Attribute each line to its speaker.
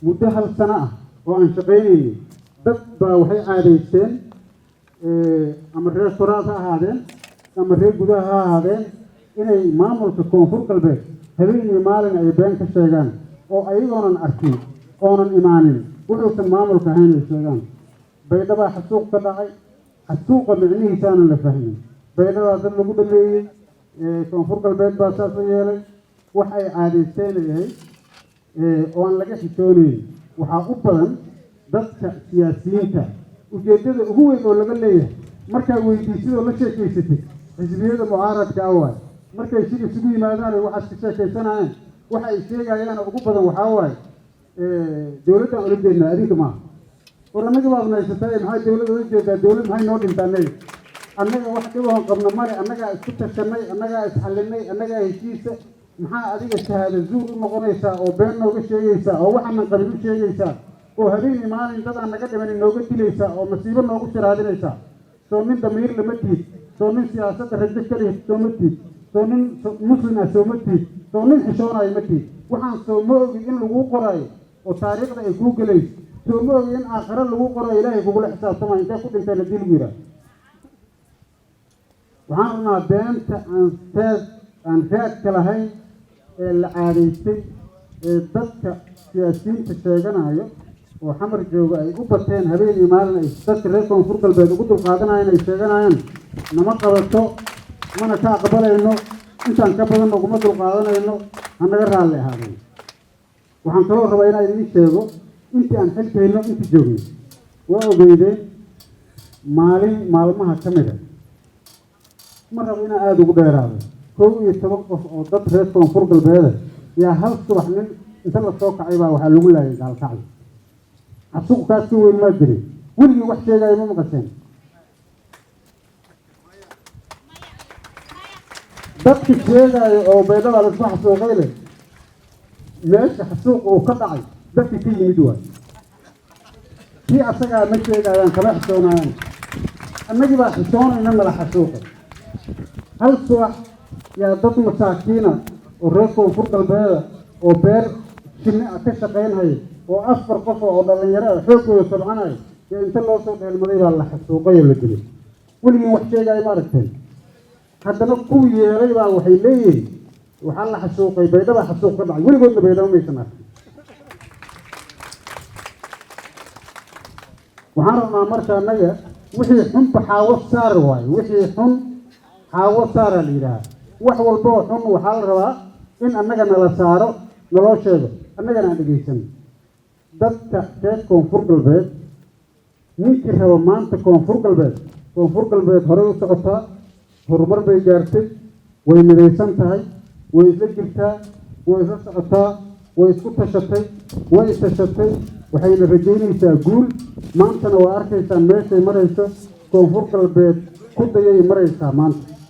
Speaker 1: Muddo hal sano ah oo aan shaqaynaynay, dad baa waxay caadaysteen, ama reer koraad ha ahaadeen ama reer gudaha ha ahaadeen, inay maamulka Koonfur Galbeed habeen iyo maalin ay been ka sheegaan, oo ayagoonan arkin oonan imaanin wuxuusan maamulka ahayn ay sheegaan. Baydhabaa xasuuq ka dhacay, xasuuqa micnihiisaanan la fahmin. Baydhabaa dad lagu dhameeyey, Koonfur Galbeed baa saas la yeelay. Wax ay caadaysteen ay ahayd oo aan laga xishoonayn. Waxaa u badan dadka siyaasiyiinta. Ujeeddada ugu weyn oo laga leeyahay markaa weydiisidoo la sheekaysatay xisbiyada mucaaradka ah waay. Markay shir isugu yimaadaan ay waxaas ka sheekaysanayaan, waxa ay sheegayaana ugu badan waxaa waaye dowladdaan ula jeednaa, adinka maaha. War, annaga baad naysatay, maxaa dowladda ula jeedaa? Dowlad maxay noo dhintaa? Annaga wax dhibahoon qabna male. Annagaa isku tashanay, annagaa isxallinay, annagaa heshiisa. Maxaa adiga shahaada zuur u noqonaysaa oo been nooga sheegaysaa oo waxaanan qabin u sheegaysaa oo habeenii maalin dad aan naga dhimanin nooga dilaysaa oo masiibo noogu shiraadinaysaa? Soo nin damiir lama tiid? Soo nin siyaasadda rajo ka leh sooma tiid? Soo nin muslim ah sooma tiid? Soo nin xishoonayo ma tiid? Waxaan soo ma ogi in laguu qoraayo oo taariikhda ay kuu gelayso? Soo ma ogi in aakhare laguu qoraayo, Ilaahay kugula xisaabtamayo, intee ku dhinteen haddii lagu yidhaah? Waxaan rabnaa beenta aan taas aan raadka lahayn ee la caadaystay ee dadka siyaasiyiinta sheeganayo oo Xamar jooga ay u bateen, habeen iyo maalin ay dadka reer Koonfur Galbeed ugu dulqaadanayaan ay sheeganayaan, nama qabato, mana ka aqbalayno. Intaan ka badan uguma dulqaadanayno, hanaga raalli ahaadeen. Waxaan kaloo rabaa inaan idiin sheego, intii aan xilkayno, intii joogno, waa ogeydeen maalin maalmaha ka mid a, ma rabo inaan aada ugu dheeraado, 11 qof oo dad reer Koonfur Galbeeda yaa hal subax nin inta lasoo kacay baa waxaa lagu laayay Gaalkacyo. Xasuuq kaas ka weyn maa jirin. Weligii wax sheegaayo ma maqasheen? Dadka sheegaayo oo Baydhaba laisku xasuuqay leh, meesha xasuuqa uu ka dhacay dadka ka yimid waay. Kii asagaa ma sheegaayaan, kama xishoonayaan. Annagii baa xishoonayna nala xasuuqay. Hal subax yaa dad masaakiina oo reer Koonfur Galbeeda oo beer shinni ah ka shaqaynhaya oo afar qof oo dhallinyaro ah xooggooda sabcanaya yaa inta loo soo dheelmaday baa la xasuuqay oo la dilay. Weligiin wax sheegaayo ma aragteen? Haddana kuwii yeelay baa waxay leeyihiin waxaa la xasuuqay Baydhaba, xasuuq ka dhacay. Weligoodna Baydhabo maysan arkin. Waxaan rabnaa marka annaga wixii xunba xaawo saar waayo. Wixii xun xaawo saaraa la yidhaahaa. Wax walba oo xun waxaa la rabaa in annaga nala saaro, naloo sheego, annagana aan dhegaysano. Dadka reer Koonfur Galbeed, ninkii raba maanta Koonfur Galbeed, Koonfur Galbeed horey u socotaa, horumar bay gaartay, way midaysan tahay, way isla jirtaa, way isla socotaa, way isku tashatay, way istashatay, waxayna rajaynaysaa guul. Maantana waa arkaysaan meeshay marayso. Koonfur Galbeed ku dayay maraysaa maanta.